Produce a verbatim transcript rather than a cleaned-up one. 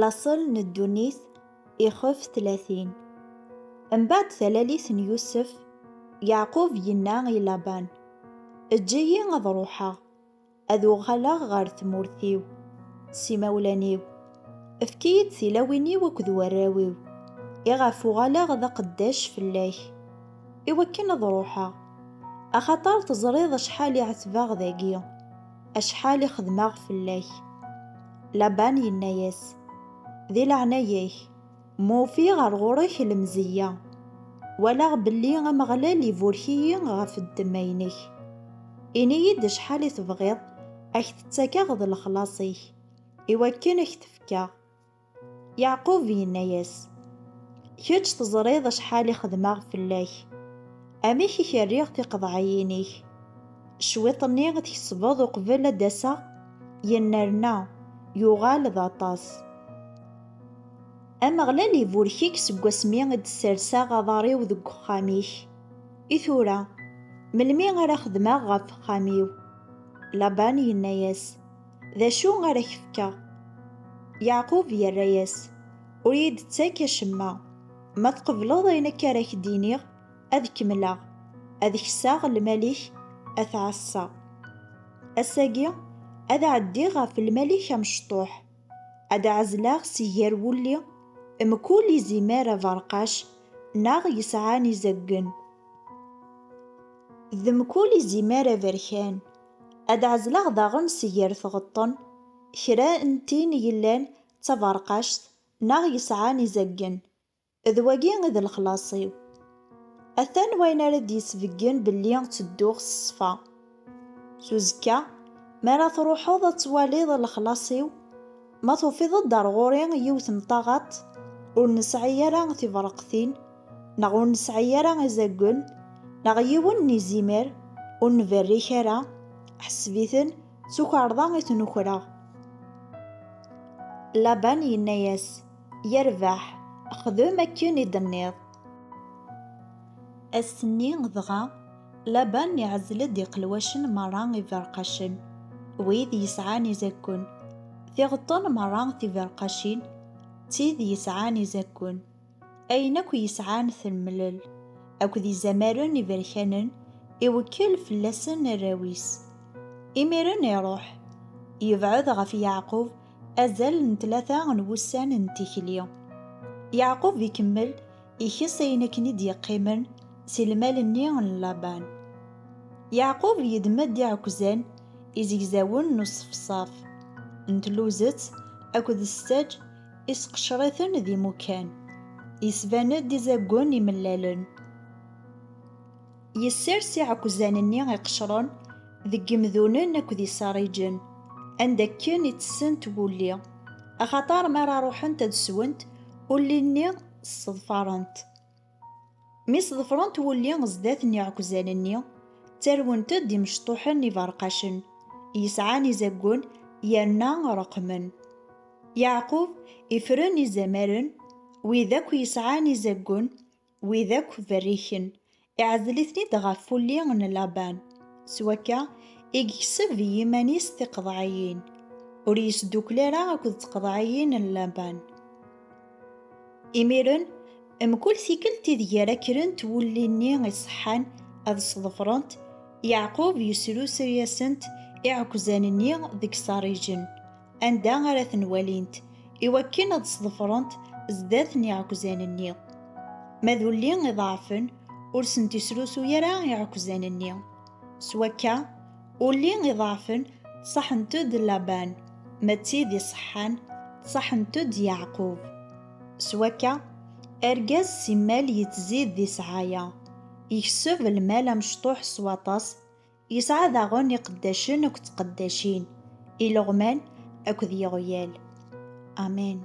Laṣel n ddunit, ixef tlatin. Mbeɛd talalit n Yusef, Yeɛqub yenna i Laban: "Eǧǧ-iyi ad ruḥeɣ, ad uɣaleɣ ɣer tmurt-iw, s imawlan-iw. Efk-iyi-d tilawin-iw akked warraw-iw, i ɣef uɣaleɣ d aqeddac fell-ak, iwakken ad ruḥeɣ, axaṭer teẓriḍ acḥal i ɛetbeɣ dagi, acḥal i xedmeɣ fell-ak." Laban yenna-yas: "Di leɛnaya-k, ma ufiɣ ɣer ɣur-k lemzeyya, walaɣ belli Ameɣlal iburek-iyi ɣef ddemma-inek. Ini-yi-d acḥal i tebɣiḍ, ad k-t-ttakeɣ d lexlaṣ-ik, iwakken ad k-t-fkeɣ." Yeɛqub yenna-yas: "Kečč teẓriḍ acḥal i xedmeɣ fell-ak, amek i k-rriɣ tiqeḍɛiyin-ik. Cwiṭ-nni i tkesbeḍ uqbel ad d-aseɣ, yennerna, yuɣal d aṭas. Ameɣlal iburek-ik seg wasmi i d-sserseɣ aḍar-iw deg uxxam-ik. I tura, melmi ara xedmeɣ ɣef uxxam-iw?" Laban yenna-yas: "D acu ara k-fkeɣ?" Yeɛqub yerra-yas: "Ur iyi-d-ttak acemma. Ma tqebleḍ ayen akka ara k-d-iniɣ, ad kemmleɣ, ad kseɣ lmal-ik, ad t-ɛasseɣ. Ass-agi, ad ɛeddiɣ ɣef lmal-ik amecṭuḥ, ad ɛezleɣ si gar wulli mkul izimer aberqac neɣ yesɛan izaggen, d mkul izimer aberkan, ad ɛezleɣ daɣen si gar tɣeṭṭen kra n tin yellan d taberqact neɣ yesɛan izaggen, d wagi i d lexlaṣ-iw. Atan wayen ara d-yesbeggen belli ttedduɣ s ṣṣfa. S uzekka, mi ara truḥeḍ ad twaliḍ lexlaṣ-iw, ma tufiḍ-d ar ɣur-i yiwet n taɣaṭ, ur nesɛi ara tiberqtin, neɣ ur nesɛi ara izaggen, neɣ yiwen n izimer, ur nberrik ara, ḥseb-iten d tukerḍa i ten-ukreɣ." Laban yenna-yas: "Yerbeḥ, xdem akken i d-tenniḍ." Ass-nni dɣa, Laban iɛzel-d iqelwacen merra iberqacen, wid yesɛan izaggen, tiɣeṭṭen merra tiberqacin d tid yesɛan izaggen, ayen akk yesɛan temlel, akked izamaren iberkanen, iwekkel fell-asen arraw-is. Imiren iruḥ, yebɛed ɣef Yeɛqub azal n tlata n wussan n tikli. Yeɛqub ikemmel ikess ayen akken i d-yeqqimen si lmal-nni n Laban. Yeɛqub yeddem-d iɛekkzan izegzawen n uṣefṣaf, n tluzet akked ssaǧ, isqeccer-iten d imukan, yesban-d izaggen imellalen. Yessers iɛekkzan-nni iqecren deg yemdunen akked iṣariǧen, anda akken i ttessent wulli, axaṭer mi ara ruḥent ad swent, ulli-nni sseḍfarent. Mi sḍefrent wulli zdat n iɛekkzan-nni, ttarwent-d imecṭuḥen iberqacen, yesɛan izaggen yerna reqmen. Yeɛqub ifren izamaren, wid akk yesɛan izaggen, wid akk berriken, iɛzel-iten-id ɣef wulli n Laban. S wakka i yekseb i yiman-is tiqeḍɛiyin, ur yesdukkel ara akked tqeḍɛiyin n Laban. Imiren, mkul tikkelt ideg ara kkrent wulli-nni iṣeḥḥan ad sḍefrent, Yeɛqub yesrusuy-asent iɛekkzan-nni deg iṣariǧen, anda ara ten-walint, iwakken ad sḍefrent zdat n iɛekkzan-nni. Ma d ulli iḍeɛfen, ur sent-isrusuy ara iɛekkzan-nni. S wakka, ulli iḍeɛfen ttṣaḥent-d Laban, ma d tid iṣeḥḥan ttṣaḥent-d Yeɛqub. S wakka, argaz simmal yettzid di ssɛaya, yekseb lmal amecṭuḥ s waṭas, yesɛa daɣen iqeddacen akked tqeddacin, ileɣman akked yiɣyal. Amen.